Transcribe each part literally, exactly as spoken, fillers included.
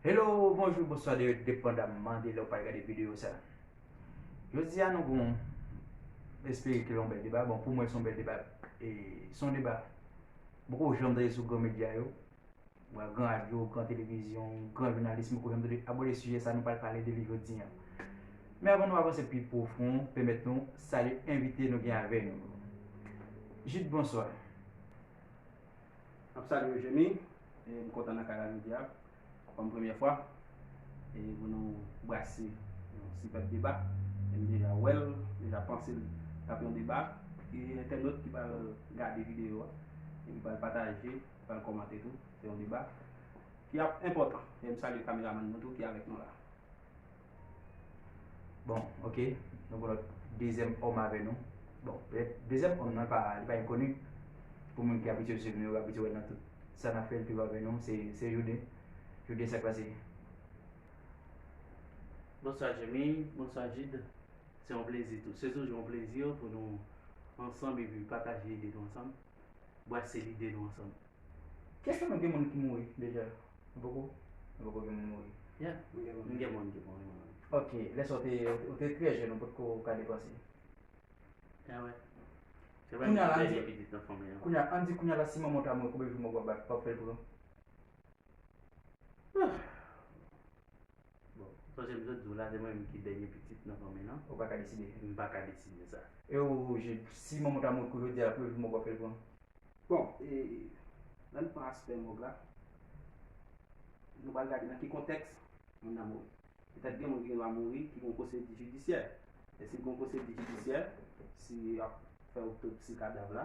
Hello, bonjou, bonswa, de- depandaman de lè w pral gade videyo sa. Jodi a nou gon, espere ke l yon bèl deba. Bon, pou mwen se yon bèl deba. E se yon deba m poko janm tande sou gran medya yo. Wè, gran radyo, gran televizyon, gran jounalis, m poko janm tande abòde sijè sa nou pral pale de li jodi a. Men avan nou avanse pi pwofon, pèmèt nou salye envite nou gen avè nou. Jude, bonswa. M ap salye w, Jemmy. E m kontan nan kay la jodi a. Kòm premyè fwa, e pou nou brase yon sipèb deba. E m deja wè l, deja panse l t ap yon deba. E entènot ki pral gade videyo a, e ki pral pataje, ki pral kòmante tou, se yon deba ki ap enpòtan. E m salye kameramann nou tou ki avèk nou la. Bon, ok. Nou gen lòt dezyèm òm avè nou. Bon, petèt dezyèm òm nan pa, li pa enkoni pou moun ki abitye swiv nou, yo abitye wè l nan tout sa n ap fè, l toujou avè nou, se, se Jude. Jude, sa k pase? Bonswa, Jemmy. Bonswa, Jude. Se yon plezi tou. Se toujou yon plezi pou nou ansanm epi pataje ide nou ansanm, brase lide nou ansanm. Kiyès nan nou gen moun ki mouri deja? Nou poko? Nou poko gen moun mouri. Yeah. M gen moun ki mouri, mwen. Ok, lè sa w te, ou te trè jèn, ou potko ka depanse. Ah wè. Se vre, m te dènye pitit nan fanmi an. Kounye a, ann di kounye a la, si manman w ta mouri, konbyen jou mòg w ap fè l pran? Bon, sonje m sot di w la, se mwen menm ki dènye pitit nan fanmi an. Ou pa ka deside. M pa ka deside sa. E ou, Jude, si manman w ta mouri kou jodi a, konbyen jou mòg w ap fè l pran? Bon, e, lè n pran aspè mòg la, nou pral gade nan ki kontèks moun nan mouri. Petèt gen moun ki gen dwa mouri, ki gen yon pwosedi jidisyè. E si l gen yon pwosedi jidisyè, si y ap fè otopsi kadav la,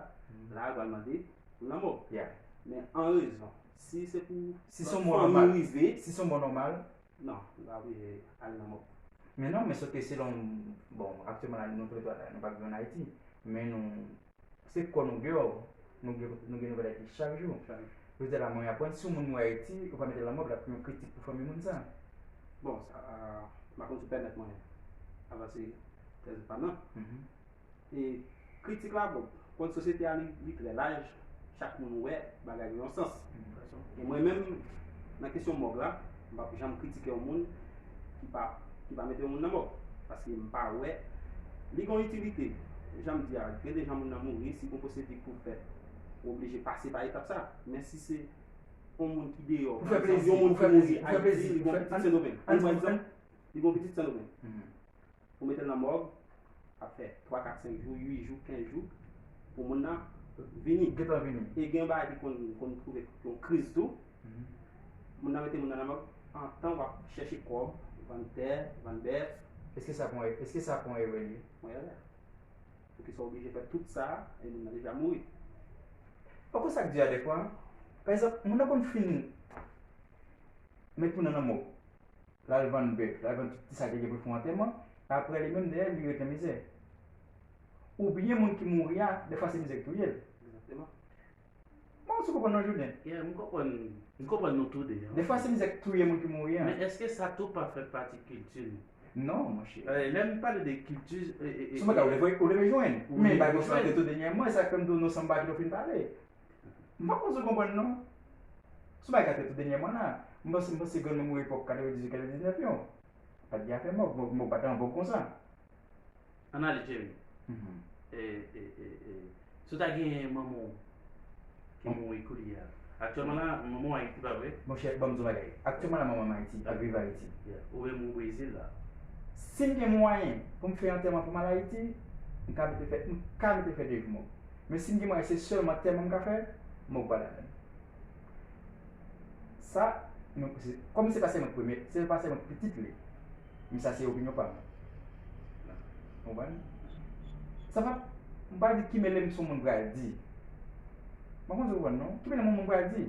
la yo pral mande pou l nan mòg. Yeah. Men an rezon, si se pou si se yon mò nòmal, rive, si se yon mò nòmal, non, li pa oblije al nan mòg. Men non, men sote selon, bon, aktyèlman la, nou tou le twa la, nou pa viv ann Ayiti, men nou, se kò nou deyò, nou gen, nou gen nouvèl Ayiti chak jou. Chak jou. Jodi a la, mwen aprann si yon moun mouri Ayiti, yo pa mete l nan mòg, l ap yon kritik pou fanmi moun sa. Bon, sa, m pa konn si w pèmèt mwen avanse tèz pa m nan. Mhm. E kritik la, bon, kòm sosyete a li, li trè laj, chak moun wè bagay yo yon sans. Mhm. E mwen menm, nan kesyon mòg la, m p ap janm kritike yon moun ki pa, ki pa mete yon moun nan mòg. Paske m pa wè li gen yon itilite. Jan m di a, gen de jan moun nan mouri, si gon pwosedi pou fèt, ou oblije pase pa etap sa. Men si se yon moun ki deyò, pou fè plezi, yon moun ki mouri Ayiti, li gon pitit Sendomeng. Ann, pa egzanp, li gon pitit Sendomeng. Mhm. Ou mete l nan mòg, ap fè twa, kat, senk jou, uit jou, kenz jou, pou moun nan vini. Gentan vini. E gen yon bagay ki konn, konn twouve yon kriz tou. Mhm. Moun nan mete moun nan nan mòg, antan w ap chèche kòb, vann tè, vann bèf. Èske sa pa yon, èske sa pa yon erè li ye? Yon erè. Poukisa w oblije fè tout sa, e moun nan deja mouri? Ou konn sa k di a defwa? Pa egzanp, moun nan konn fin met moun nan nan mòg. L al vann bèf, l al vann tout ti sa li gen pou l fè yon antèman, apre li menm dèyè li ret nan mizè. Oubyen moun ki mouri a, defwa se mizè k touye l. Egzakteman. Mwen si w konprann non, Julien. Yeah, m konprann, m konprann nou tou de. Defwa se mizè k touye moun ki mouri a. Men èske sa tou pa fè pati kilti nou? Non, monchè. Eh, lè m pale de kilti, eh, eh, se yon bagay ou leve, ou leve jwenn. Men bagay konsa te tou dènyèman, sa k fè m di w non, se yon bagay ki nou fin pale. M pa panse w konprann non. Sou bagay k ap fèt tou dènyèman la, m panse, m panse granmoun yo epòk katrevendizuit, katrevendiznèf yo, pa t gen afè mò, mò, mò pa t an vòg konsa. Ann ale, Jerry. Mhm. E, e, e, e, si w ta gen manman w ki mouri kounye a. Aktyèlman la, manman w Ayiti, pa vre? Monchè, ban m di w bagay. Aktyèlman la, manman m Ayiti, ap viv Ayiti. Yeah. Ou menm ou Brezil la. Si m gen mwayen pou m fè antèman pou m al Ayiti, m ka mete fè, m ka mete fè de jou mò. Men si m gen mwayen, se sèlman antèman m ka fè, mò pa ladan l. Sa, nou, se, kòm se pa sèlman premye, se pa sèlman pitit li. Men sa se opinyon pa m. Ou konprann? Sa pa, m pa di ki mele m se yon moun pral di. M pa konn si w konprann non. Ki mele m yon moun pral di.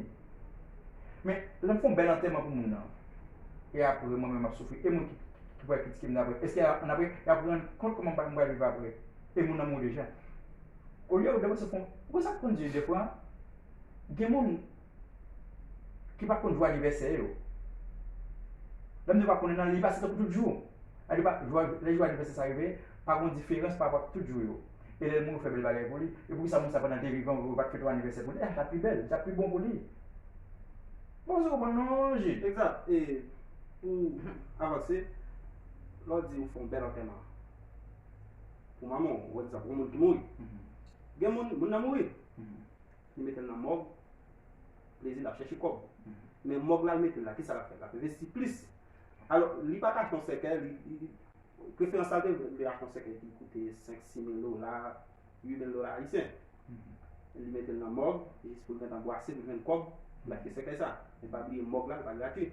Men, lè m fè yon bèl antèman pou moun nan, e apre, mwen menm m ap soufri, e moun ki, ki pral kritike m nan apre, èske annapre, y ap rann kont kòman m pral viv apre? E moun nan mouri deja. Olye ou depanse fon, ou konn sa k konn di defwa, gen moun ki pa konn jou anivèsè yo. Lè m di yo pa konnen nan, li pase tankou tout jou. Sa di pa, jou, lè jou anivèsè sa rive, pa gon diferans pa rapò ak tout jou yo. E lè l mouri, ou fè bèl bagay pou li. E poukisa moun sa pandan l te vivan, ou pa t fete yon anivèsè pou li? Ah, sa t ap pi bèl, sa t ap pi bon pou li. Bon, se konprann non, Jid. Egzat. E pou avanse, lè w di ou fè yon bèl antèman pou manman w, egzanp, yon moun ki mouri. Gen moun, moun nan mouri. Li mete l nan mòg, plezi l ap chèche kòb. Men mòg la l mete l la, kisa l ap fè? L ap envesti plis. Alò, li pa ka fè yon sèkèy, li, li, preferans sa l te vle a fè yon sèkèy ki koute senk, sis mil dola, uit mil dola ayisyen. Li mete l nan mòg, jis pou l gentan bwase, pou l jwenn kòb, l achte sèkèy sa. Men pa bliye mòg la, li pa gratui.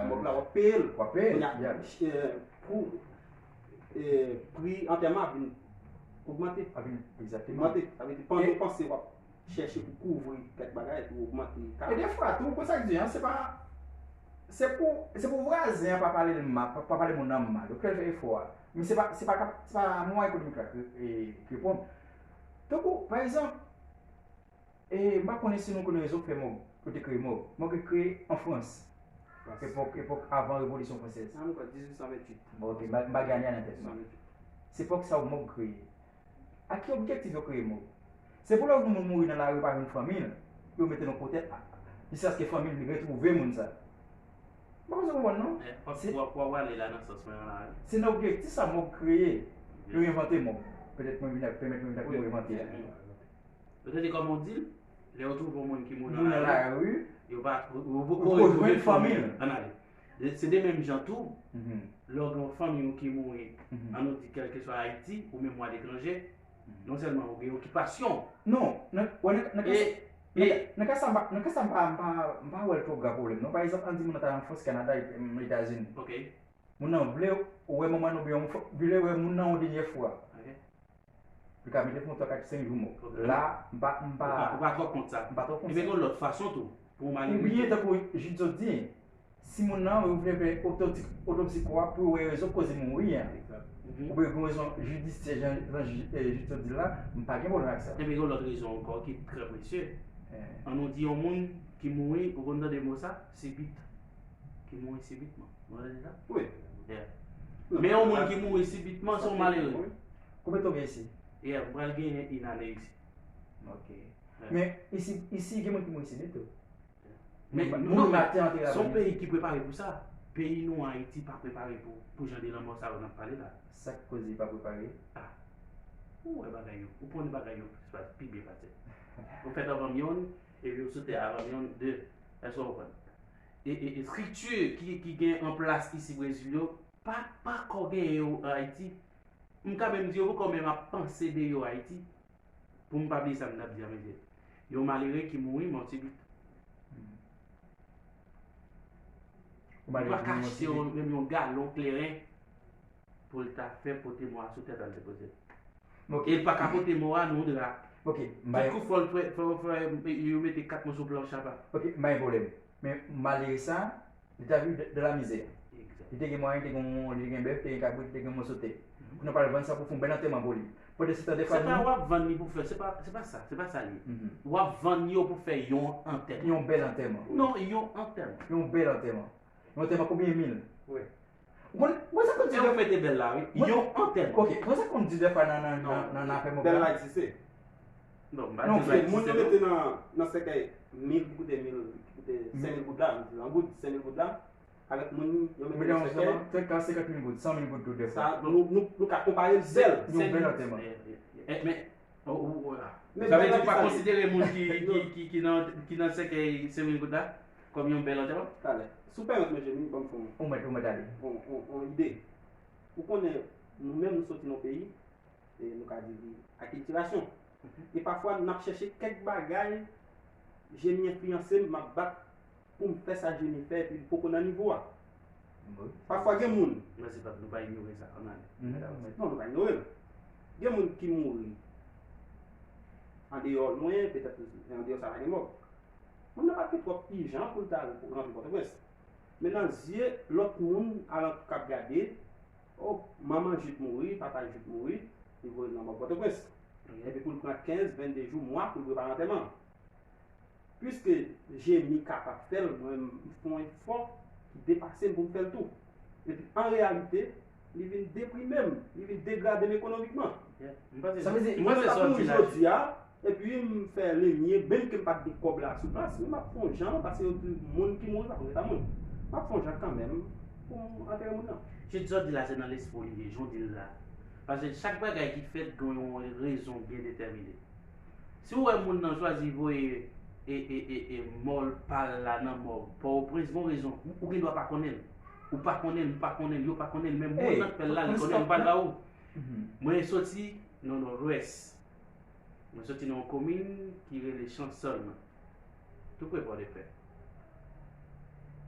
Mòg la, w ap peye l. W ap peye l. Kounye a, eh, pou, eh, pri antèman ap vin ogmante. Ap vin, egzakteman. Ogmante. Sa vle di, pandan w panse w ap chèche pou kouvri kèk bagay, pou ogmante ka. E defwa tou, konn sa k di an, se pa, se pou, se pou vwazen an pa pale l mal, pa, pa pale moun nan mal. Yo fè efò a. Men se pa, se pa, se pa mwayen ekonomik la ki, ki reponn. Tankou, pa egzanp, e, m pa konnen si nou konnen rezon k fè mòg, yo te kreye mòg. Mòg te kreye an Frans. Epòk, epòk avan Revolisyon Fransèz. An mwen kwè, dizuit san venntuit. Bon, ok, m pa, m pa gen ane a nan tèt mwen. Se epòk sa yo mòg kreye. Ak ki objektif yo kreye mòg? Se pou lè yon moun mouri nan lari, pa jwenn fanmi l, pou yo mete l yon kote, jiskaske fanmi l retwouve moun sa. M pa konn si w konprann non. Fòk w ap pale la nan sans mwen an la. Se nan objektif sa mòg kreye. Yo envante mòg. Petèt mwen vin ak, pèmèt mwen vin ak mo envante a. Petèt kòm ou di l, lè yo twouve yon moun ki mouri nan lari, yo pa, yo poko retwouve fanmi l. Ann ale. Se de menm jan tou, lè w gen yon fanmi w ki mouri, ann nou di kèlkeswa Ayiti ou menm w aletranje, non sèlman ou gen okipasyon. Non, nan, wè, nan, nan, nan, nan ka sa, m pa, nan ka sa, m pa, m pa, m pa wè l twò gran pwoblèm. Non, pa egzanp, ann di moun nan ta nan Frans, Kanada, Etazini. Moun nan vle wè manman l oubyen vle wè moun nan yon dènyè fwa. Li ka mete pou yon twa, kat, senk jou mò. La, m pa, m pa. Ou pa, ou pa twò kont sa. M pa twò kont sa. Ebyen, gen lòt fason tou. Pou yon malere. Oubyen, tankou Jid sot di, si moun nan, yo vle fè otopsi, otopsi kò a pou yo wè rezon k koz li mouri an. Oubyen, gen rezon jidisyè, jan, jan Jid sot di la, m pa gen pwoblèm ak sa. Ebyen, gen lòt rezon ankò ki trè presye. Ann nou di yon moun ki mouri, ou konn tande mo sa? Sibit. Ki mouri sibitman. Ou konn tande sa? Wi. Men yon moun ki mouri sibitman, se yon malere. Konbyen tan w gen isi? Yeah, m pral genyen in ane isi. Ok. Men isi, isi gen moun ki mouri sibit tou. Men nou, se yon peyi ki prepare pou sa. Peyi nou an, Ayiti, pa prepare pou, pou jan de lanmò sa yo n ap pale la. Sa k koze li pa prepare? Ah. Ou wè bagay yo, ou konnen bagay yo pi byen pase m. Ou fèt anvan m yonn, epi ou sou tè avan m yonn, de. Èske w konprann? E, e, estrikti ki, ki gen an plas isi Brezil yo, pa, pa ko genyen yo Ayiti. M ka menm di yo poko menm ap panse de yo Ayiti. Pou m pa bliye sa m t ap di a, mesye. Yon malere ki mouri, mò sibit. Ou pa ka achte yon, menm yon galon kleren pou l ta fè pote mò a sou tèt al depoze l. E l pa ka pote mò a nan yon dra. Tout kou fò l fè, fò, fò yo mete kat moso planch apa. Ok, m pa gen pwoblèm. Men malere sa, li ta viv dans la misère. Li te gen mwayen, li te gen yon, li te gen bèf, li te gen kabrit, li te gen moso tè. Kounye a pral vann sa pou fè yon bèl antèman pou li. Pandan se tan, defwa nou. Se pa w ap vann li pou fè, se pa, se pa sa, se pa sa li ye. W ap vann yo pou fè yon antèman. Yon bèl antèman. Non, yon antèman. Yon bèl antèman. Yon antèman konbyen mil? Wi. Ou konn, ou konn sa k konn di. Ou mete bèl la, wi. Yon antèman. Ok, ou konn sa k konn di defwa nan, nan, nan, nan afè mòg la? Bèl la egziste. Non, m pa di bèl la egziste. Moun yo mete nan, nan sèkèy mil ki koute mil, ki koute senk mil goud la, m di an goud, senk mil goud la, avèk moun yo mete nan sèkèy. Mete yon sèkèy senkant mil goud, san mil goud tou defwa. Sa, nou, nou, nou ka konpare l bèl. Yon bèl antèman. Men, Ou, ou, ou, sa vle di ou pa konsidere moun ki, ki, ki, ki nan, ki nan sèkèy senk mil goud la kòm yon bèl antèman? Talè. Si w pèmèt mwen, Jemi, ban m fè yon, ou mèt, ou mèt ale. Yon, yon, yon ide. Ou konnen, nou menm nou soti nan yon peyi, e nou ka di li akiltirasyon. E pafwa, n ap chèche kèk bagay, Jemi enfliyanse m, m ap bat pou m fè sa Jemi fè epi l poko nan nivo a. Pafwa gen moun. Mèsi Pap, nou pa inyore sa, ann ale. Non, nou pa inyore l. Gen moun ki mouri andeyò lwen, petèt andeyò sa pa gen mòg. Moun nan pa t gen twòp ijan pou l ta rantre Pòtoprens. Men nan zye lòt moun alantou k ap gade, o, manman Jid mouri, papa Jid mouri, li voye l nan mòg Pòtoprens. Epi pou l pran kenz, vennde jou, mwa pou l prepare antèman. Piske Jemi kapab fè l, mwen menm m fè yon efò ki depase m pou m fè l tou. Epi an reyalite, li vin deprime m, li vin degrade m ekonomikman. Sa vle di, moun yo k ap mouri jodi a, Epi m fè limyè, menm ke m pa t gen kòb la sou plas, men m ap fè yon jan, paske yo di moun ki mouri pa konn eta moun. M ap fè yon jan kanmenm pou m antere moun nan. Jan w di la, se nan lespri w li ye, jan w di l la. Paske chak bagay ki fèt gen yon rezon byen detèmine. Si w wè moun nan chwazi voye e, e, e, e mò pa l la nan mòg Pòtoprens, gen yon rezon. Ou, ou gen dwa pa konnen l. Ou pa konnen l, m pa konnen l, yo pa konnen l, men moun nan k fè l la, li konnen l, m pral ba ou. Mwen soti nan Nòdwès. Mwen soti nan yon komin ki rele Chanson, tou pre Pòdepè.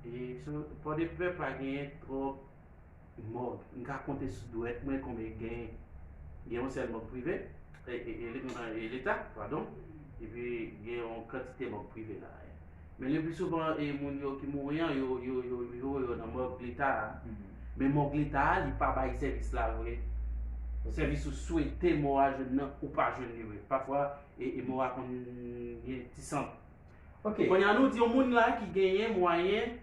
E Pòdepè pa genyen twòp mòg. M ka konte sou dwèt mwen konbyen k genyen. Gen yon sèl mòg prive, e, e, e, e Leta, padon, epi gen yon kantite mòg prive la. Men le pli souvan, e moun yo ki mouri an, yo, yo, yo, yo voye yo nan mòg Leta a. Men mòg Leta a, li pa bay sèvis la vre. Sèvis ou swete mò a jwenn nan, ou pa jwenn li vre. Pafwa, e, e mò a konn gen ti sant. Ok. Kounye a nou di yon moun la ki genyen mwayen,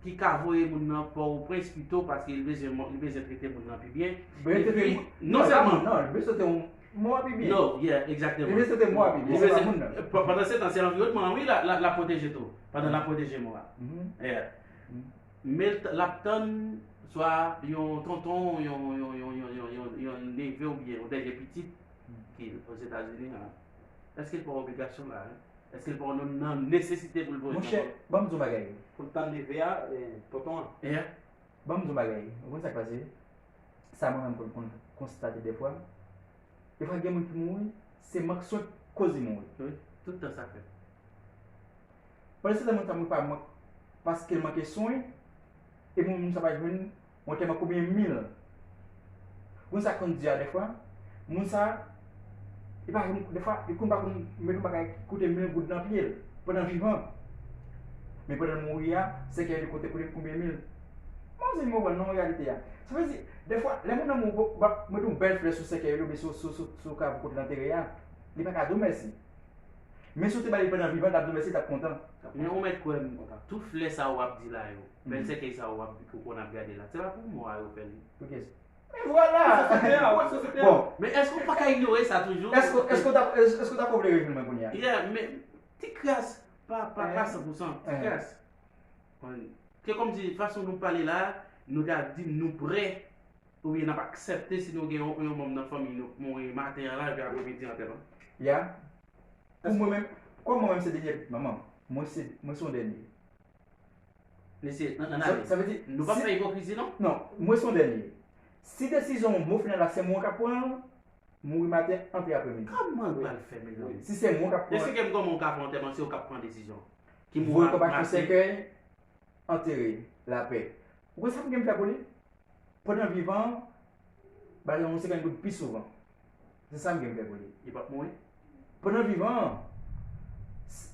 ki ka voye moun nan Pòtoprens pito, paske li bezwen, li bezwen trete moun nan pi byen. Epi, non sèlman, non, li bezwen trete yon mò a pi byen. Non, yeah, exactement. Li bezwen trete mò a pi byen, se pa moun nan. Pandan se tan, se anviwònman an, wi, la, la, la pwoteje tou. Pandan la pwoteje mò a. Yeah. Men l ap tann swa yon tonton, yon, yon, yon neve oubyen yon dènye pitit ki Ozetazini an. Èske l pa yon obligasyon la, hein? Èske l pa yon nan nesesite pou l voye? Monchè, ban m di w bagay. Pou l tann neve a, eh, tonton an. Yeah. Ban m di w bagay. Ou konn sa k pase? Sa mwen menm konn, konn konstate dèfwa. Dèfwa gen moun ki mouri, se mank swen k koz li mouri. Wi, tout tan sa fèt. Pandan se tan moun sa mouri pa mank, paske l manke swen, e moun, moun sa pa jwenn yon antèman konbyen mil. Moun sa konn di a dèfwa, moun sa, li pa konn, dèfwa, li konn pa konn met yon bagay ki koute mil goud nan pye l, pandan vivan. Men pandan l mouri a, sèkèy li kote koute konbyen mil. Mwen se mwen wè nan reyalite a. Sa vle di, dèfwa, lè moun nan mouri, w ap met yon bèl flè sou sèkèy li oubyen sou, sou, sou, sou kav kote l antere a, li pa ka di w mèsi. Men si w te ba li pandan vivan, l t ap di w mèsi, l t ap kontan. Men ou mèt kwè m, tout flè sa w ap di la yo, bèl sèkèy sa w ap, ke w konn ap gade la, se pa pou mò a yo fè li. Ok. Men vwala! Bon. Men èske w pa ka inyore sa toujou? Èske, èske w ta, èske w ta ko vle rejwenn mwen kounye a? Yeah, men ti kras, pa, pa, pa san pou san, ti kras. Bon, se kòmsi fason nou pale la, nou ta di nou prè, oubyen n ap aksepte si nou gen yon, yon manm nan fanmi nou k mouri maten an la, epi apremidi antèman. Ya. Pou mwen menm, kòm mwen menm se dènye pitit manman m, mwen se, mwen se yon dènye. Mesye, nan, nan, sa, sa vle di, nou pa fè ipokrizi, non? Non, mwen se yon dènye. Si desizyon mo final la se mwen k ap pran l, mouri maten, antre apremidi. Kòman l pral fè, mezanmi? Si se mwen k ap pran l. Esplike m kòman w ka fè antèman se w k ap pran desizyon. Ki mouri maten. Voye kò pa sou sèkèy, antere, lapè. Ou konn sa m gen m fè pou li? Pandan vivan an, ba li yon senkant goud pi souvan. Se sa m gen m fè pou li. Li p ap mouri? Pandan vivan an, s-,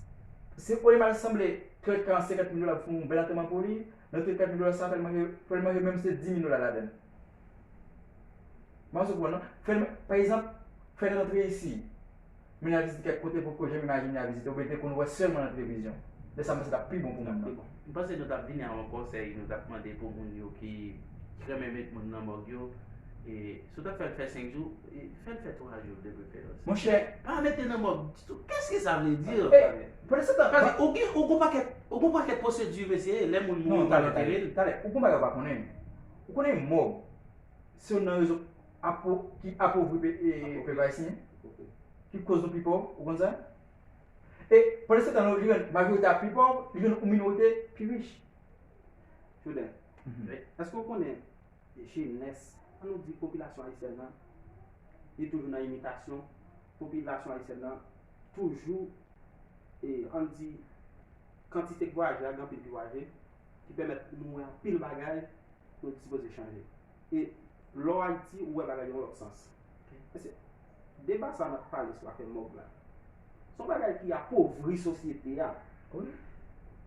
se olye m al sanble trant, karant, senkant mil dola pou fè yon bèl antèman pou li, nan trant, karant mil dola sa, fè l manje, fè l manje menm se dis mil dola ladan l. M panse w konprann, non? Fè l, pa egzanp, fè l rantre isi. Men l al vizite kèk kote pou ke w janm imajine al vizite, oubyen te konn wè sèlman nan televizyon. Lè sa, m panse l t ap pi bon pou moun nan. M panse nou t ap vini a yon konsèy, nou t ap mande pou moun yo ki, ki renmen met moun nan mòg yo. E, si w t ap fè l fè senk jou, e, fè l fè twa jou de preferans. Monchè. Pa mete nan mòg ditou. Qu'est-ce que ça veut dire? E, pandan se tan, paske ou gen, ou gon pakèt, ou gon pakèt pwosedi, mesye, lè moun mouri, ou pa antere l. Talè, talè, ou gon bagay ou pa konnen. Ou konnen mòg, se youn nan rezon apo-, ki apovri pe-, e, pèp ayisyen, ki koz nou pi pòv, ou konn sa? E pandan se tan, li rann majorite a pi pòv, li rann yon minorite pi rich. Joden, èske w konnen jenès, ann nou di popilasyon ayisyèn nan, li toujou nan imitasyon, popilasyon ayisyèn nan toujou, e, ann di, kantite k vwayaje a, gen anpil ki vwayaje, ki pèmèt nou wè anpil bagay nou t sipoze chanje. E lè w Ayiti, ou wè bagay yo yon lòt sans. Paske deba sa n ap pale sou afè mòg la, se yon bagay ki apovri sosyete a.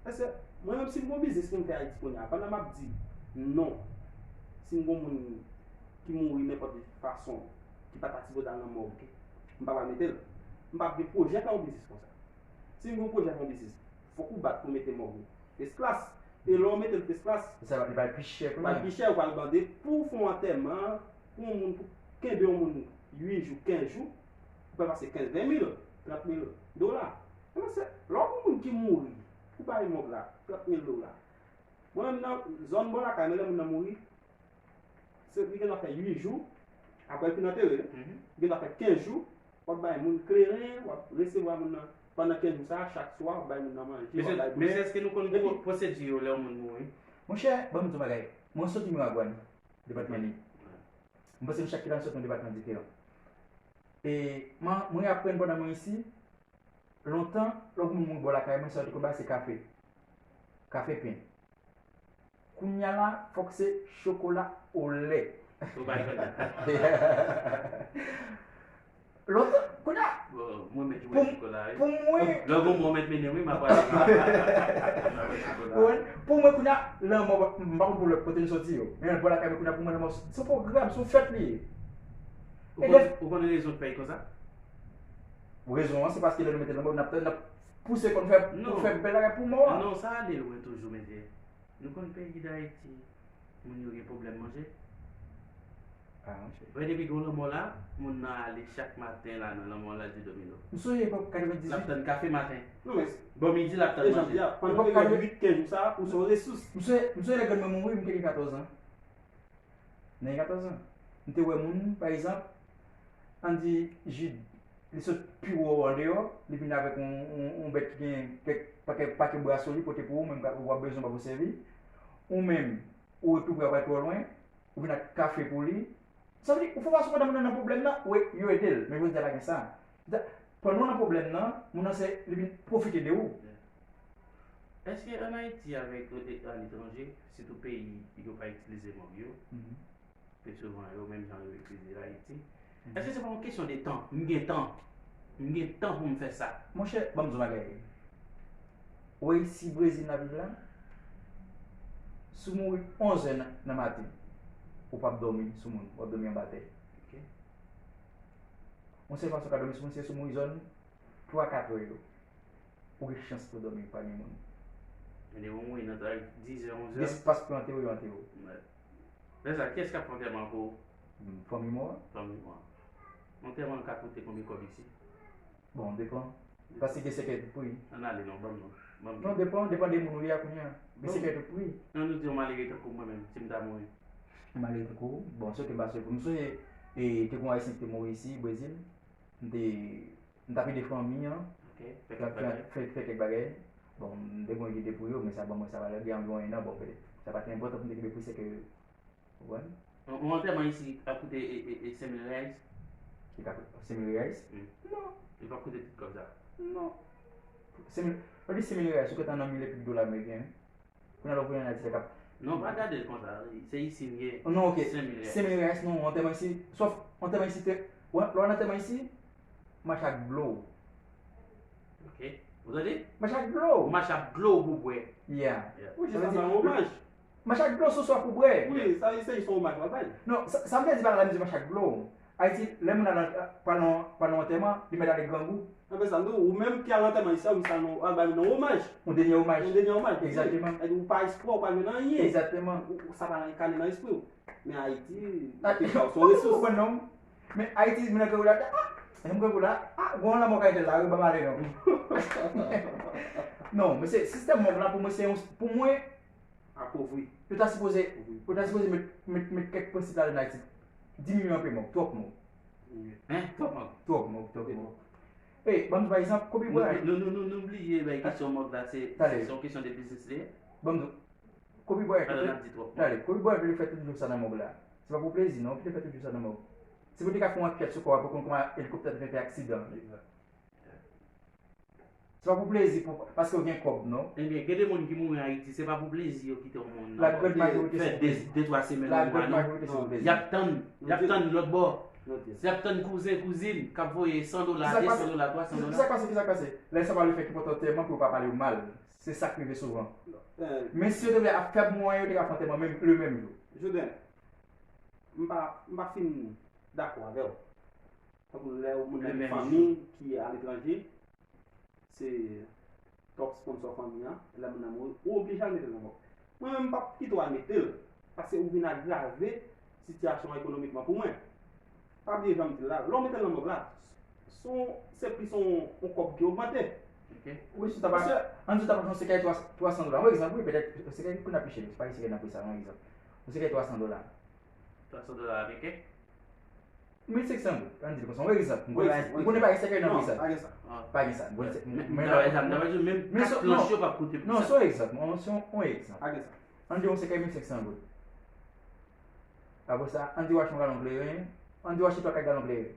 Paske mwen menm, si m gon biznis pou m fè Ayiti kounye a, pandan m ap di non, si m gon moun ki mouri nenpòt fason, ki pa ta sipoze al nan mòg, m pa pral mete l. M p ap gen pwojè fè yon biznis konsa. Si m gen yon pwojè fè yon biznis, fòk ou bat pou mete mòg ou fes klas. E lè w mete l fes klas, sa va, li va pi chè pou li. Li va pi chè, ou pral mande pou w fè yon antèman pou yon moun, pou kenbe yon moun uit jou, kenz jou, ou pral pase kenz, ven mil. trant mil dola. Ebyen, se lè w gen moun ki mouri, ou bay mòg la trant mil dola. Mwen menm nan zòn bò lakay mwen, lè moun nan mouri, se, li gen dwa fè uit jou, apre l fin antere, li gen dwa fè kenz jou, w ap bay moun kleren, w ap resevwa moun nan pandan kenz jou sa a, chak swa, w ap bay moun nan manje, w ap bay bwè. Mesye, èske nou konn pwosedi yo lè yon moun mouri? Monchè, ban m di w bagay. Mwen soti Miragwàn, depatman Nip. Mwen panse nou chak ki la, nou soti nan depatman diferan. E mwen, mwen aprann pandan mwen isi, lontan, lè yon moun mouri bò lakay mwen, sa yo te konn ba se kafe. Kafe pen. Kounye a la, fòk se chokola olè. Ou pa konn. Lontan, kounye a, Bon, mwen mèt jwe chokola, wi. Pou mwen, lè gon mwen mèt mennen, wi, m ap pale. Pou mwen, kounye a, lanmò, m pa konn pou lòt kote l soti yo. Men bò lakay mwen, kounye a, pou mwen, lanmò, se yon pwogram, se yon fèt li ye. Ou konn, ou konn rezon k fè l konsa? Rezon an, se paske lè nou mete lanmò, n ap, n ap pouse kò n fè, pou fè bèl bagay pou mò a. Non, sa ale lwen toujou, mesye. Nou konn peyi Dayiti, moun yo gen pwoblèm manje. Ah, monchè. Wè, depi gen lanmò la, moun nan ale chak maten la nan lanmò la di domino. M sonje epòk katrevendizwit. L ap tann kafe maten. Non, men bò midi, l ap tann manje. Pandan peryòd uit, kenz jou sa a, ou se yon resous. M sonje, m sonje lè grann mwen mouri, m te gen katòz an. Nan katòz an. M te wè moun, pa egzanp, ann di Jid, li sot pi wo andeyò, li vin avèk yon, yon, yon bèt ki gen kèk pakèt, pakèt bra sou li, pote pou ou, menm w ap bezwen, w ap sèvi. Ou menm, ou tou pre, w ap twò lwen, ou vin ak kafe pou li. Sa vle di, ou fè fason pandan moun nan nan pwoblèm nan, ou e-, yo ede l, men jodi a pa gen sa. Sa, pandan w nan pwoblèm nan, moun nan se, li vin pwofite de ou. Èske ann Ayiti avèk, e, aletranje, sitou peyi yo pa itilize mòg yo, ke souvan yo menm jan yo itilize Ayiti, èske se pa yon kesyon de tan? M gen tan. M gen tan pou m fè sa. Monchè, ban m di w bagay. Ou wè isi Brezil n ap viv la, si w mouri onz è nan, nan maten, ou p ap dòmi sou moun, w ap dòmi anba tè. Ok. Yon sèl fason w ka dòmi sou moun, se si w mouri zòn twa, kat è yo. Ou gen chans pou w dòmi pami moun. Men depi w mouri nan diz è, onz è. Gen espas pou yo antere w, yo antere w. Lè sa, kiyès k ap fè antèman pou ou? Hmm, fanmi mò a. Fanmi mò a. Antèman an ka koute konbyen kòb isi? Bon, depan. Paske gen sèkèy tout pri. Ann ale non, ban m non. Ban m. Non, depan, depan de moun ou ye a kounye a. Gen sèkèy tout pri. Non, nou di yon malere tankou mwen menm, si m ta mouri. Yon malere tankou ou? Bon, se te m pa sou pou m sonje, e, te gen yon Ayisyen ki te mouri isi, Brezil. M te M t ap ede fanmi an, fè, fè, fè kèk bagay. Bon, m te gen yon ide pou yo, men sa ban mwen sa valè, gen anviwon en an, bon, petèt, sa pa t enpòtan pou m te kenbe pou sèkèy yo. Ou konprann? Yon, yon antèman isi ap koute, e, e, e, senk mil reyais? Li ka koute senk mil reyais? Non. Li p ap koute tout kòb sa? Non. Senk mil, lè w di senk mil reyais, ou gentan nan mil epi dola ameriken, wi. Kounye a lè w voye ann Ayiti, l ap. Non, pa gade l konsa. Se isi m ye. Non, ok. Senk mil reyais. Senk mil reyais, non, antèman isi. Sòf, antèman isi, te, lè w al antèman isi, mache ak dlo. Ok. Ou tande? Mache ak dlo. Mache ak dlo pou bwè. Yeah. Wi, se sa, se yon omaj. Mache ak dlo sou swa pou bwè. Wi, sa, se yon omaj w ap bay. Non, sa, sa m vle di pa la mizè mache ak dlo. Ayiti, lè moun al, pral nan, pral nan antèman, li mèt ale grangou. Anben sa, nou, ou menm ki al antèman isi a, ou sa nou al bay nan omaj. Yon dènye omaj. Yon dènye omaj. Egzakteman. Ou pa espwa, ou pa jwenn anyen. Egzakteman. Ou, ou sa pa nan kane nan espri w. Men Ayiti, ou se yon resous. Ou konprann non? Men Ayiti, moun nan grangou la, ah, moun grangou la, ah, gon lanmò kay jwenn la, wi, ban m ale non. Non, men se sistèm mòg la, pou mwen, se yon, pou mwen, Apovri. Yo ta sipoze, yo ta sipoze met, met, met kèk prensip ladan Ayiti. Diminye anpe mòg, twòp mòg. Hein? Twòp mòg? Twòp mòg, twòp mòg. Ey, ban m di pa egzanp, Kobe Bryant. Nou, nou, nou, nou bliye bay kesyon mòg la, se, se yon kesyon de biznis li ye. Ban m di, Kobe Bryant, tande, Kobe Bryant te fè tout jou sa nan mòg la. Se pa pou plezi, non, pou te fè tout jou sa nan mòg. Se pou te ka fè yon ankèt sou kò a, pou konn kòman elikoptè te fè fè aksidan. Se pa pou plezi, pou, paske w gen kòb, non. Ebyen, gen de moun ki mouri Ayiti, se pa pou plezi yo kite yon moun nan mòg. Fè de, de, twa semèn, yon mwa, non. Y ap tann, y ap tann lòt bò. Y ap tann kouzen, kouzin k ap voye san dola, de san dola, twa san dola. Kisa k pase, kisa k pase? Lè sa pale fè ki pòt antèman pou yo pa pale w mal. Se sa k rive souvan. Men si yo te vle ap fè mwayen, yo te ka fè antèman menm, le menm jou. Joden, m pa, m pa fin dakò avè w. Tankou lè yon moun gen fanmi ki aletranje, se top sponsor fanmi an, lè moun nan mouri, ou oblije al mete l nan mòg. Mwen menm, m p ap kite w al mete l, paske ou vin agrave sitiyasyon an ekonomikman pou mwen. Pa bliye jan m di l la, lè w mete l nan mòg la, se yon- se plis yon yon kòb ki ogmante. Wi, si w ta pa. An di w ta pa fè yon sekèy twa san dola. Yon egzanp, wi, petèt sekèy kounye a pi chè, se pa sekèy nan pri sa, yon egzanp. Yon sekèy twa san dola. Twa san dola ameriken? Mil senk san goud, an di l konsa, yon egzanp. M konnen pa gen sekèy nan pri sa. Pa gen sa. M konnen se- m- Nan pa di menm kat planch yo p ap koute plis. Non, se yon egzanp. Se yon- yon egzanp. An di yon sekèy mil senk san goud. Apre sa, an di w achte yon galon kleren, an di w achte twa kat galon kleren.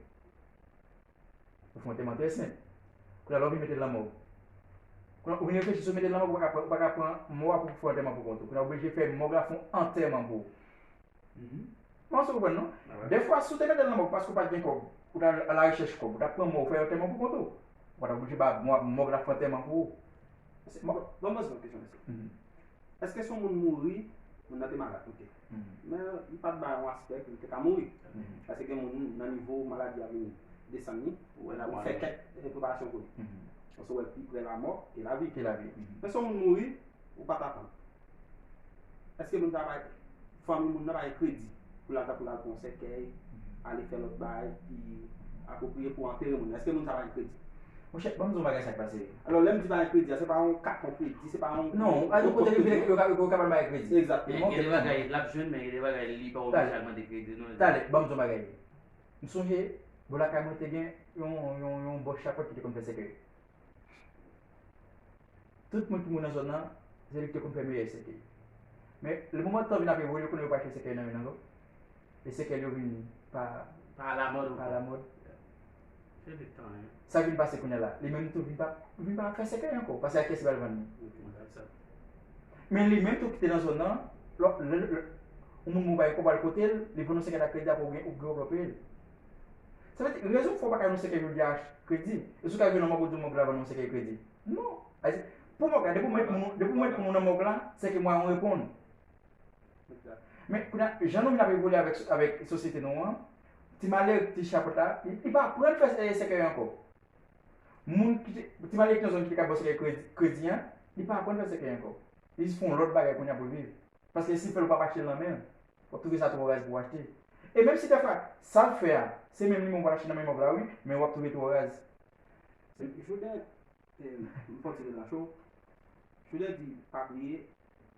Ou fè yon antèman trè senp. Kounye a la ou vin mete l nan mòg. Kounye a ou vin reflechi si w mete l nan mòg, ou pa ka pran- ou pa ka pran mò a pou fè yon antèman pou kont ou. Kounye a ou oblije fè mòg la fè yon antèman pou ou. M panse ou konprann non. Dèfwa si w te mete l nan mòg paske ou pa t gen kòb, ou t al alarechèch kòb, ou t ap pran mò ou fè yon antèman pou kont ou. Ou pa t ap oblije ba mò- mòg la fè antèman pou ou. Ban m poze w yon kesyon mesye. Èske si yon moun mouri, moun nan te malad, ok. Men li pa t bay yon aspè ke li te ka mouri. Paske gen moun nan nivo maladi a vin desann li, ou fè kèk reparasyon pou li. Paske ou wè l pi prè lamò ke lavi. Ke lavi. Men si yon moun mouri, ou pa t atann. Èske moun sa pa fanmi moun nan pa gen kredi pou l al tankou l al pran yon sèkèy, ale fè lòt bagay ki apwopriye pou antere moun nan? Èske moun sa pa gen kredi? Monchè, ban m di w yon bagay sa k pase. Alò, lè m di pa gen kredi a, se pa yon katon kredi, se pa yon. Non, a yon kote yo vin yo ka- yo ka pa bay kredi. Egzakteman. Gen de bagay l ap jwenn, men gen de bagay li pa oblije al mande kredi non. Talè, ban m di w yon bagay. M sonje, bò lakay mwen te gen yon yon yon bòs chapant ki te konn fè sèkèy. Tout moun ki mouri nan zòn nan, se li ki te konn fè meyè sèkèy. Men, le moman tan vin ap evolye, ou konnen yo pa achte sèkèy nan men nan ankò. E sèkèy yo vin pa pa alamòd pa alamòd. Se vit tan wi. Sa k vin pase kounye a la? Li menm tou vin pa vin pa fè sèkèy ankò, paske a kiyès li pral vann li? Men li menm tou ki te nan zòn nan, lò lè lè yon moun mou bay kòb al kote l, li vann yon sèkèy a kredi apre ou gen ou gen kòb peye l. Sa vle di, rezon k fè w pa ka jwenn yon sèkèy jodi a kredi, e si w ka rive nan mòg ou di mòg la vann yon sèkèy kredi? Non. Sa vle di, pou mòg la, depi w met moun depi w met moun nan mòg la, se ke mwa yon reponn. Men kounye a, jan nou vin ap evolye avèk avèk sosyete nou an, ti malere, ti chapant la, li li pa aprann fè sèkèy ankò. Moun ki te, ti malere ki nan zòn ki te ka ba w sèkèy kredi, kredi an, li pa aprann fè sèkèy ankò. Li jis fè yon lòt bagay kounye a pou l viv. Paske si l fè l ou p ap achte l nan men l, w ap twouve sa twò raz pou w achte. E menm si dèfwa, sa l fè a, se menm li menm w pral achte nan men mòg la wi, men w ap twouve twò raz. Jounen, m fè w tire nan cho. Jounen di pa bliye,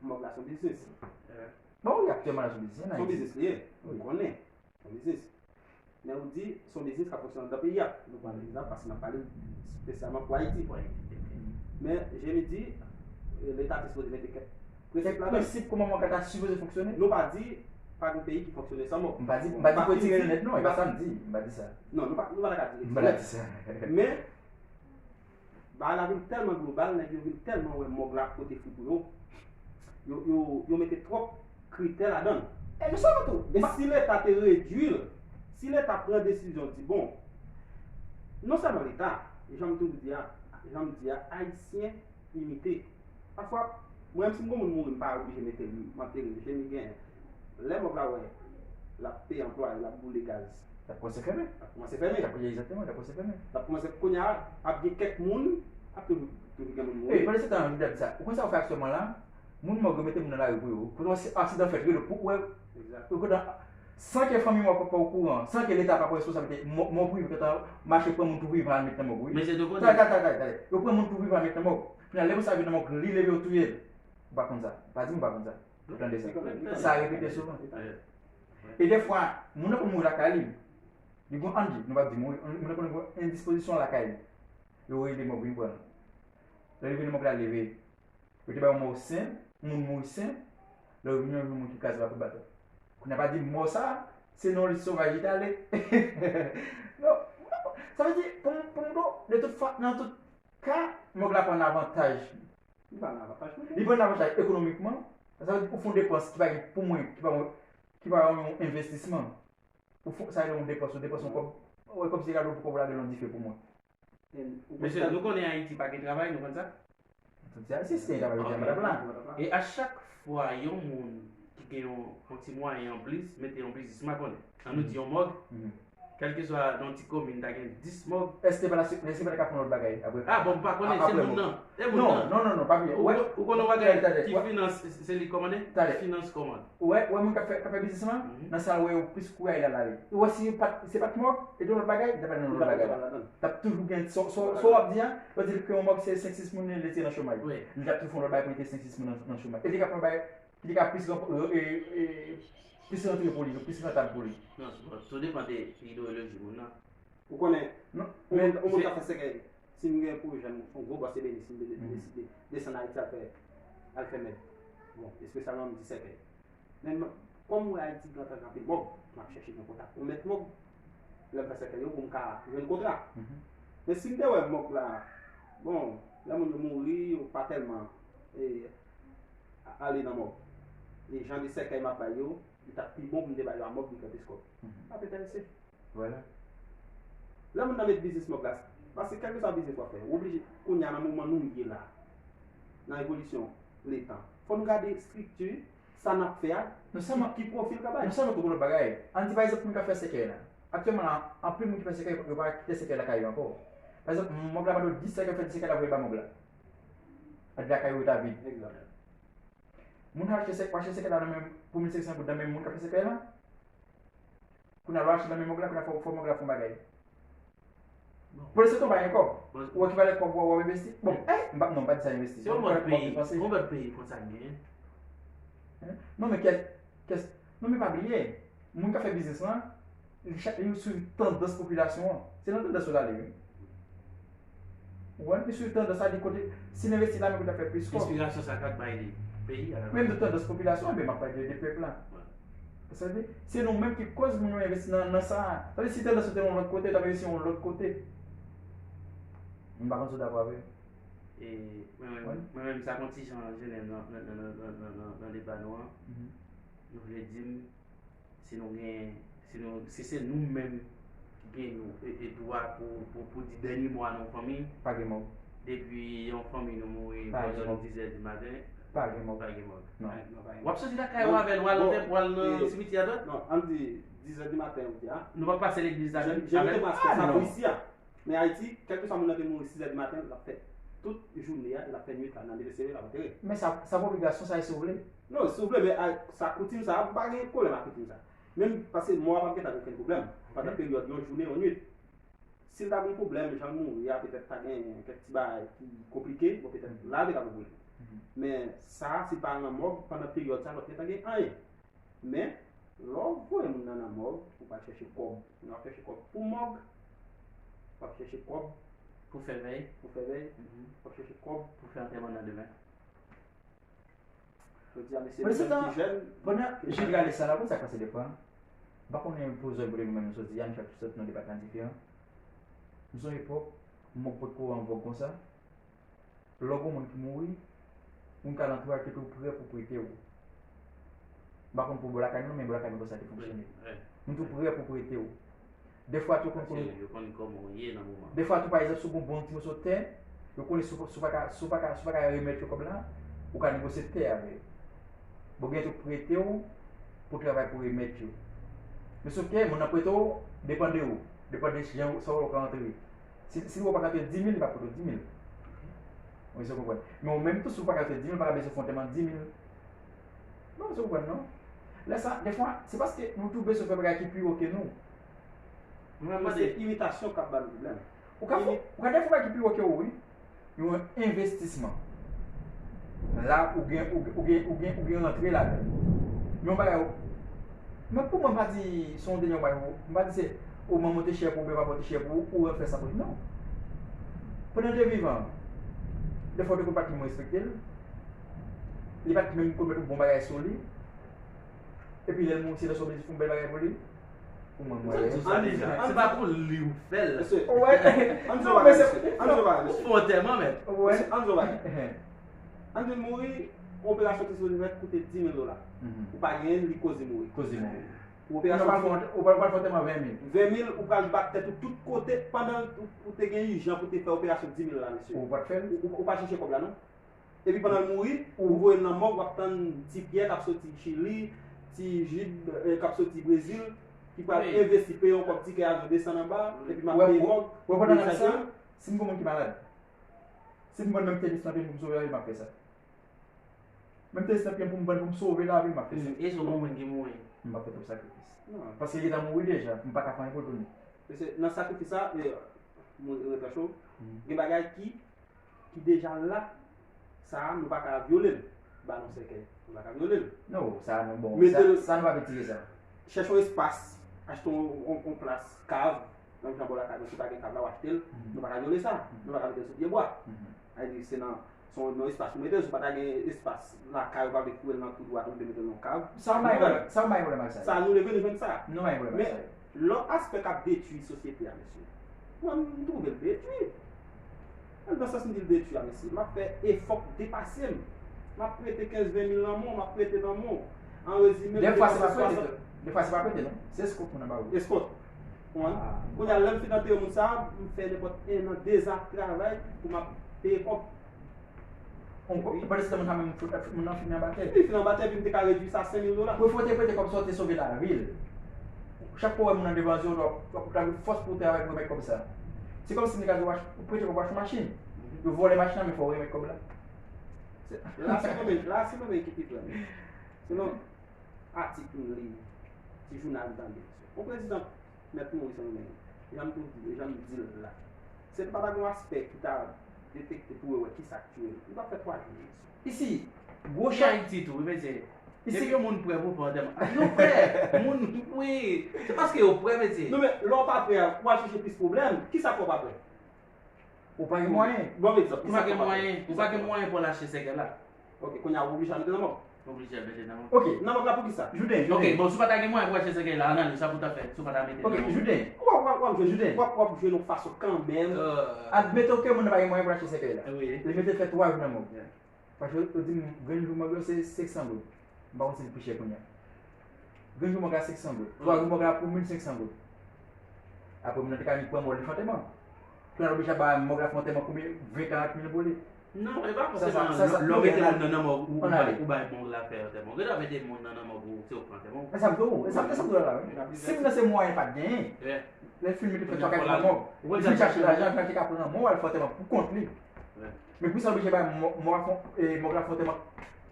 mòg la se yon biznis. Bon, wi, aktyèlman la se yon biznis. Se yon biznis li ye. Ou konnen. Se yon biznis. Men ou di, se yon biznis k ap fonksyone anndan peyi a. Nou pran egzanp paske n ap pale espesyalman pou Ayiti. Men, je me dis, Leta te sipoze mete kèk prensip ladan. Kèk prensip kòman mòg la ta sipoze fonksyone? Nou pa di pa gen peyi ki fonksyone san mò. M pa di, m pa di pou retire l nèt non, e pa sa m di, m pa di sa. Non, nou pa, nou pa ta ka di retire. M pa ta di sa. Men, bagay la vin tèlman global, nèg yo vin tèlman wè mòg la pote fri pou yo, yo, yo, yo mete twòp kritè ladan l. E nou sèlman tou. E si Leta te redui l, si Leta pran desizyon di, bon, non sèlman Leta, jan m toujou di a, jan m di a, Ayisyen imite. Pafwa, mwen menm si m gon moun mouri, m pa oblije mete l, m antere l, je m gen. Lè mòg la wè, l ap peye anplwaye, l ap boule gaz. L ap kòmanse fèmen. L ap kòmanse fèmen. L ap egzakteman, l ap kòmanse fèmen. L ap kòmanse kounye a, ap gen kèk moun, ap toujou toujou gen moun mouri. Wi, pandan se tan an, m t ap di sa. Ou konn sa yo fè aktyèlman la? Moun mòg yo mete moun nan lari pou yo. Kote yon aksidan fèt, rele pou wè. Yo kontan, san ke fanmi mò pa okouran, san ke Leta pa pran responsablite, mò prive yo gentan mache pran moun tou vivan al met nan mòg wi. Mesye nou konnen. Talè, talè, talè, talè. Yo pran moun tou vivan al met nan mòg. Kounye a lè moun sa vin nan mòg, li leve yo touye l. Ou pa konn sa. Pa di m ou pa konn sa. Ou tande sa. Sa repete souvan. E dèfwa, moun nan konn mouri lakay li. Li gon, ann di, nou p ap di mouri, moun nan konn gon endispozisyon lakay li. Yo rele mòg vin pran l. Lè li vin mòg la leve. Yo te ba yon mò sen, moun mouri sen, lè yo vini yo jwenn moun ki kraze pa kout baton. Kounye a pa di mò sa, se nan yon lit sovaj li t ale. Non, sa vle di, pou m, pou m do, de tout fa, nan tout ka, mòg la pran avantaj. Li pa nan avantaj pou li. Li pran avantaj ekonomikman, sa vle di ou fè yon depans ki pa gen pou mwen, ki pa, ki pa yon envestisman. Ou fè, sa rele yon depans, ou depanse yon kòb, ou wè kòmsi gade yon kòb ou lage l nan dife pou mwen. Mesye, nou konnen Ayiti pa gen travay, nou konn sa? Tout se Ayisyen, se travay yo di a, madam la. E a chak fwa yon moun ki gen yon, yon ti mwayen anplis, mete yon biznis, m pa konnen. An nou di yon mòg, Kèlkeswa nan ti komin, ta gen dis mòg. Èske pa la, èske pa ta ka fè yon lòt bagay apre? Ah, bon, m pa konnen, se moun nan. Se moun nan. Non, non, non, non, pa bliye. Ou, ou konn yon bagay ki finans, se li kòmande? Ki finans kòmande. Ou wè, ou wè moun k ap fè, k ap fè biznis lan, nan sa l wè yo plis kouri a, l al ale. Ou wè si yo pa t, se pa t mòg, e te yon lòt bagay, li t ap ale nan yon lòt bagay la. T ap toujou gen, sa w ap di a, yo di ke yon mòg se senk sis moun li tire nan chomaj. Li t ap toujou fè yon lòt bagay pou li te senk sis moun nan, nan chomaj. E li t ap fè yon bagay ki te ka plis, e, e, plis rantre pou li, plis rantab pou li. Non, bon, tou depann de idewoloji moun nan. Ou konnen, yon moun, yon moun ka fè sèkèy. Si m gen pou jwenn yon gwo bòs ebeni, si m deside desann Ayiti al fè, al fè mèb. Bon, espesyalman m di sèkèy. Men m, kòm m wè Ayiti gen anpil mòg, m ap chèche gen kontak yon mèt mòg. Lè m fè sèkèy yo pou m ka jwenn kontra. Men si m te wè mòg la, bon, lè moun yo mouri, yo pa tèlman, e, ale nan mòg. E jan de sèkèy m ap bay yo, li t ap pi bon pou m te ba yo a mòg, li fè plis kòb. M ap enterese. Vwala. Lè moun nan met biznis mòg la, paske kèlkeswa biznis w ap fè, ou oblije, kounye a nan moman nou ye la, nan evolisyon letan, fò nou gade estrikti sa n ap fè a, ki pwofil l ka bay. Non sèlman pou lòt bagay. Ann di pa egzanp moun k ap fè sèkèy la. Aktyèlman la, anpil moun ki fè sèkèy, yo pa kite sèkèy lakay yo ankò. Pa egzanp, mòg la mande w dis sèkèy, fè dis sèkèy la, voye ba mòg la. Ann di lakay yo ta vid. Moun achte sèkèy, achte sèkèy la nan men, pou mil senk san goud nan men moun k ap fè sèkèy la. Kounye a lè w achte nan men mòg la, kounye a fò, fò mòg la fè yon bagay. Bon. Pou lenstan tou w pa gen kòb. Ou wè ki valè kòb w ap envesti? Bon, eh, m pa, non, m pa di sa envesti. Se yon mòd peyi, yon mòd peyi konsa k genyen. Non, men kès, kès, non, men pa bliye, moun k ap fè biznis lan, li chak, li swiv tandans popilasyon an. Se nan tandans yo l ale, wi. Ou konprann? Li swiv tandans la, li kote, si l envesti la, men kote l ap fè plis kòb. Enspirasyon sa k ap bay li peyi a. Menm de tandans popilasyon, men m ap pale de, de pèp la. Sa vle di, se nou menm ki koz moun yo envesti nan, nan sa a. Sa vle di, si tandans yo te yon lòt kote, yo t ap envesti yon lòt kote. M pa konn si w dakò avè m. E mwen menm, mwen menm, sa fè yon ti jan jennen nan, nan, nan deba nou an. Nou vle di m, si nou gen, si nou, si se nou menm ki gen nou, e, e dwa pou, pou, pou di dènye mo a nan yon fanmi. Pa gen mò. Depi yon fanmi nou mouri bò zòn dizè di maten, pa gen mò. Pa gen mò. Non. W ap soti lakay ou avè l, w al nan, w al nan simityè a dòt? Non, ann di dizè di maten, ou di a. Nou p ap pase legliz la menm avè l? Jan nou te maske sa pou isi a. Men Ayiti, kèlkeswa moun nan te mouri sizè di maten, l ap fè tout jounen an, l ap fè nwit la nan leve sere, l ap antere. Men sa, sa pa obligasyon, sa e si w vle. Non, si w vle, men a, sa koutim sa, m pa gen pwoblèm ak koutim sa. Menm paske mò a p ap gentan gen okenn pwoblèm pandan peryòd yon jounen, yon nwit. Si l ta gen pwoblèm, jan l mouri a, petèt ta gen kèk ti bagay ki konplike, bon, petèt la te ka gen pwoblèm. Men sa, si l pa nan mòg, pandan peryòd sa, l p ap gentan gen anyen. Men, lè w voye moun nan nan mòg, ou pral chèche kòb. Ou ap chèche kòb pou mòg, w ap chèche kòb pou fè vèy, pou fè vèy, w ap chèche kòb pou fè antèman nan demen. Jodi a, mesye, nou menm ki jèn, pandan Jil gade sa la, konn sa k pase defwa? M pa konnen pou zòn kote nou menm nou soti a, nou chak soti nan depatman diferan. Nou se yon epòk, mòg potko an vòg konsa. Lè w gen yon moun ki mouri, moun k alantou a te tou prè pou prete w. M pa konn pou bò lakay nou, men bò lakay nou konsa te fonksyone. Moun tou prè pou prete w. Dèfwa tou konn konn. Yo konn kòman w ye nan moman. Dèfwa tou, pa egzanp, si w gen yon bon ti moso tè, yo konnen si w, si w pa ka, si w pa ka, si w pa ka remèt yo kòb la, ou ka negosye tè avè yo. Bon, gen tou prete w pou travay pou remèt yo. Men sòf ke moun nan prete w, depann de ou. Depann de jan sa w ka antre. Si, si li wè w pa ka antre dis mil, li pa pote w dis mil. Wi, se w konprann. Men ou menm tou, si w pa ka antre dis mil, ou pa ka bezwen fè yon antèman dis mil. Non, se w konprann, non? Lè sa, dèfwa, se paske nou tou bezwen fè bagay ki pi wo ke nou. Paske imitasyon k ap ba nou pwoblèm. Ou ka fè, ou ka fè bagay ki pi wo ke ou, wi. Yon envestisman. La, ou gen, ou, ou gen, ou gen, ou gen rantre ladan. Yon bagay, men pou mwen, m pa di se yon dènye bagay, m pa di se ou manman te chè pou ou, oubyen papa te chè pou ou, ou fè sa pou li. Non. Pandan l te vivan, dèfwa w te konn pa t menm respekte l. Li pa t menm konn met yon bon bagay sou li. Epi lè l mouri, se lè sa w bezwen fè yon bèl bagay pou li. Pou mwen, mwen. Sa di sa deja. Se pa pou li ou fè l. Mesye, ann di yon bagay, mesye. Ann di yon bagay, mesye. Ou fè antèman, men. Mesye, ann di yon bagay. Ann di l mouri, yon operasyon ki sipoze fèt koute dis mil dola. Ou pa genyen l, li koze mouri. Koze mouri. Pou operasyon. Ou pral fè antèman ven mil. Ven mil, ou pral bat tèt ou tout kote pandan ou, ou te gen ijan pou te fè operasyon dis mil la, mesye. Ou pa t fè l? Ou, ou, ou pa chèche kòb la, non? Epi pandan l mouri, ou voye l nan mòg, w ap tann Ti Pyè k ap soti Chili, Ti Jid, eh, k ap soti Brezil, ki pral envesti, peye yon kòb tikè avyon, desann anba, epi m ap peye kòb. Ou konprann sa m di sa? Si m gen yon moun ki malad, si m konn menm tenis nan pye m pou m sove lavi, m ap fè sa. Menm tenis nan pye m pou m vann pou m sove lavi, m ap fè sa. E si w gen yon moun ki mouri? M p ap fè twòp sakrifis. Paske li gentan mouri deja, m pa ka fè anyen pou l tounen. Mesye, nan sakrifis sa, e, moun retounen cho, gen bagay ki ki deja la, sa a, nou pa ka vyole l. Ba nou sèkèy, nou pa ka vyole l. Non, sa a, nou, bon, sa, sa nou pa retire sa. Chèche yon espas, achte yon, yon, yon plas, kav, menm jan bò lakay nou, si pa gen kav la, w achte l, nou pa ka vyole sa. Nou pa ka mete l sou pye bwa. Sa vle di, se nan, se yon, yon espas pou mete l, si w pa ta gen espas lakay ou, pa vle foure l nan tou dwat, ou vle mete l nan yon kav, sa w pa gen pwoblèm, sa w pa gen pwoblèm ak sa. Sa, nou leve, nou jwenn sa. Nou pa gen pwoblèm ak sa. Men, lòt aspè k ap detwi sosyete a, mesye. Mwen, m twouve l detwi. Nan sans m di l detwi a, mesye, m ap fè efò pou depase m. M ap prete kenz, ven mil nan men w, m ap prete nan men w. An rezime, m depase swasan. Defwa se pa prete, non. Se eskòt moun nan ba ou. Eskòt. Ou konprann? Kounye a, lè m fin antere moun sa a, m fè nenpòt en an, de zan ap travay pou m ap peye kòb. Pandan se tan moun sa menm fout, moun nan fin anba tè. Li fin anba tè, epi m te ka redui sa a senk mil dola. Pou fò te prete kòb sa, w te sove lavi l. Chak fwa w wè moun nan devan zye w, w ap, w ap travay fòs pou w travay pou remèt kòb sa. Se kòmsi m te ka di w, ou prete kòb w achte yon machin. Yo vòlè machin nan, men fò w remèt kòb la. La se mwen menm, la se mwen menm ki pi pran. Selon atik m li, ti jounal m tande. Yon prezidan mèt mouri san nou menm. Jan m tou di, jan m di l la. Se pa ta gen yon aspè ki ta detekte pou yo wè kisa k touye l. Li p ap fè twa jou. Isi, gwo chak Ayiti tou, wi, mesye. Isi gen moun prè pou fè antèman. Yo prè. Moun, wi. Se paske yo prè, mesye. Non, men lè w pa prè a, w al chèche plis pwoblèm. Kisa k fè w pa prè? Ou pa gen mwayen. Bon, egzanp, ou pa gen mwayen, ou pa gen mwayen pou al achte sèkèy la. Ok, kounye a ou oblije al mete nan mòg. Ou oblije al mete nan mòg. Ok. Nan mòg la pou kisa? Jouden, ok, Jouden. Bon, si w pa ta gen mwayen pou achte sèkèy la, analiz, sa pou w ta fè, si w pa ta mete nan mòg. Ok, Jouden. W ap, w ap, w ap jwenn, Jouden. W ap, w ap jwenn yon fason kanmenm. Admeton ke moun nan pa gen mwayen pou l achte sèkèy la. Wi. Li mete l fè twa jou nan mòg. Paske yo di m, grenn jou mòg yo se senk san goud. M pa konn si li pi chè kounye a. Grenn jou mòg la senk san goud. Twa jou mòg la pou mil senk san goud. Apre moun nan te ka vin pran mò li fè antèman. Kounye a l oblije ap bay mòg la fè antèman konbyen, ven karant mil pou li. Non, e pa fòseman lè w mete moun nan nan mòg ou, ou bay, ou bay mòg la fè antèman. Ou gentan mete moun nan nan mòg ou, se ou k fè antèman. E sa m di w, e sa, e sa m di w la la, wi. Si moun nan se mwayen pa t genyen, lè l fin mete fè twa kat jou nan mòg, li fin chache lajan, li te ka pran nan mòg al fè antèman pou kont li. Men pou sa l oblije bay mò-, mò-, e, mòg la fè antèman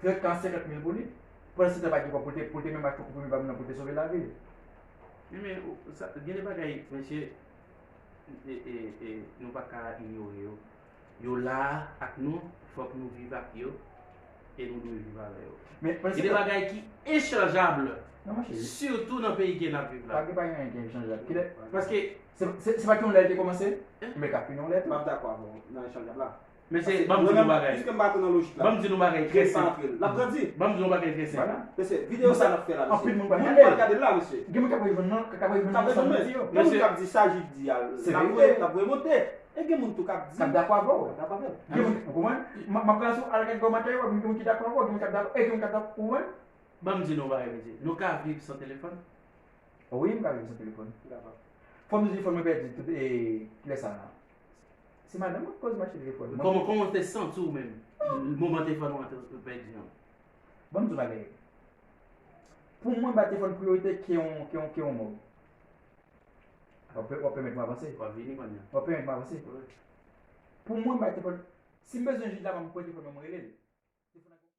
trant, karant, senkant mil pou li. Pandan se tan pa gen kòb pou l te, pou l te menm achte yon konprime ba moun nan pou l te sove lavi l. Men, men, ou, sa, gen de bagay, mesye, e, e, e, nou pa ka inyore yo. Yo la ak nou, fòk nou viv ak yo, e nou dwe viv avè yo. Men, gen de bagay ki echanjab, sitou nan peyi ke n ap viv la. Pa gen, pa gen anyen ki echanjab. Kilè? Paske Se, se, se pa gen yon lè l te kòmanse? Men k ap fini yon lè tou. M ap dakò avè w nan echanj la. Mesye, ban m di nou bagay. Piske m pa tou nan lojik la. Ban m di nou bagay trè senp. L ap grandi. Ban m di nou bagay trè senp. Mesye, videyo sa n ap fè la, mesye. Anpil moun pral gade l. Moun pral gade l la, mesye. Gen moun k ap rejwenn nan, k ap rejwenn nan, sa m di yo. Gen moun k ap di sa Jude di a, l ap voye, l ap voye monte. E gen moun tou k ap di. K ap dakò avè w. K ap dakò avè w. Gen moun, ou konprann? M, m ap pran sou al gade kòmantè yo, gen moun ki dakò avè w, gen moun k ap dakò, e gen moun k ap dakò, ou konprann? Ban m di nou bagay, mesye. Nou ka viv san telefòn? Wi, m ka viv san telefòn. Fò m di telefòn mwen pèdi tout, e, kilè sa a? Se madanm mwen k koz m achte telefòn. Kòman, kòman w te santi w menm? Moman telefòn ou an te pèdi an? Ban m di w bagay. Pou mwen, bay telefòn priyorite ke yon, ke yon, ke yon mòg. W ap, w ap pèmèt mwen avanse. W ap vini kounye a. W ap pèmèt mwen avanse. Wi. Pou mwen, bay telefòn, si m bezwen Jude la, m pran telefòn mwen, mwen rele l.